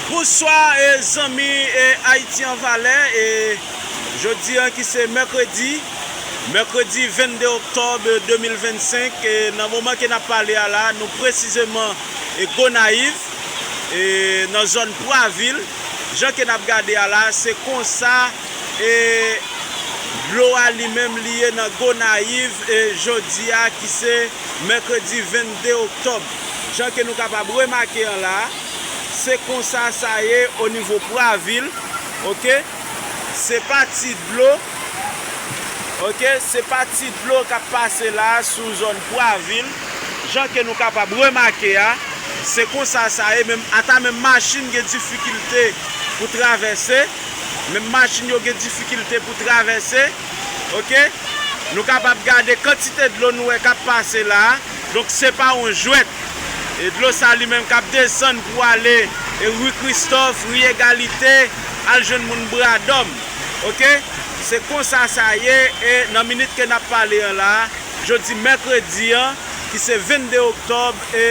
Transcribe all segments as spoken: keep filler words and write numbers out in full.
Bonswa, e, zanmi, e, Ayiti an valè, e, jodi an ki se mèkredi, mèkredi vennde oktòb de mil vennsenk, e, nan moman ke n ap pale a la, nou presizeman, e, Gonayiv, e, nan zòn Pwavil, jan ke n ap gade a la, se konsa, e, dlo a li menm li ye nan Gonayiv, e, jodi a ki se mèkredi vennde oktòb. Jan ke nou kapab remake an la, se konsa sa ye o nivo Pwavil, oke? Se pa ti dlo, oke? Se pa ti dlo k ap pase la sou zòn Pwavil, jan ke nou kapab remake a, se konsa sa ye, menm ata menm machin gen difikilte pou travèse, menm machin yo gen difikilte pou travèse, oke? Nou kapab gade kantite dlo nou wè k ap pase la, donk se pa yon jwèt. E dlo sa li menm k ap desann pou ale, e ri Kristòf, ri Egalite, al jwenn moun Bradòm. Oke? Se konsa sa ye, e nan minit ke n ap pale an la, jodi mèkredi an, ki se vennde oktòb, e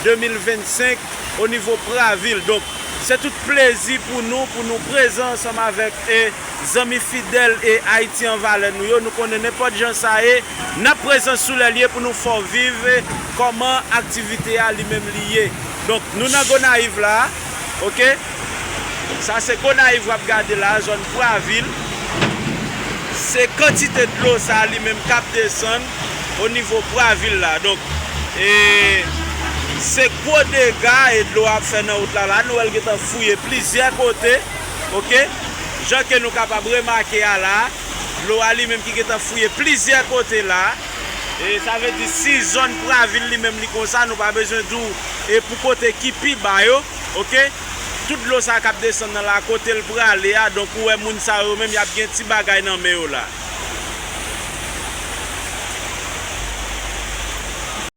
de mil vennsenk, o nivo Pwavil. Donk, se tout plezi pou nou, pou nou prezan ansanm avèk, e zanmi fidèl, e Ayiti an valè nou yo. Nou konnen nenpòt jan sa ye, n ap prezan sou lè l ye pou nou fè w viv, e kòman aktivite a li menm li ye. Donk, nou nan Gonayiv la, oke? Sa se Gonayiv w ap gade la, zòn Pwavil. Se kantite dlo sa li menm k ap desann o nivo Pwavil la. Donk, e, se gwo dega e dlo ap fè nan wout la la. Nou wè l gentan fouye plizyè kote, oke? Jan ke nou kapab remake a la, dlo a li menm ki gentan fouye plizyè kote la. E sa vle di si zòn Pwavil li menm li konsa, nou pa bezwen di w e pou kote ki pi ba yo, oke? Tout dlo sa k ap desann nan la, kote l prale a, donk ou wè moun sa yo menm y ap gen ti bagay nan men yo la.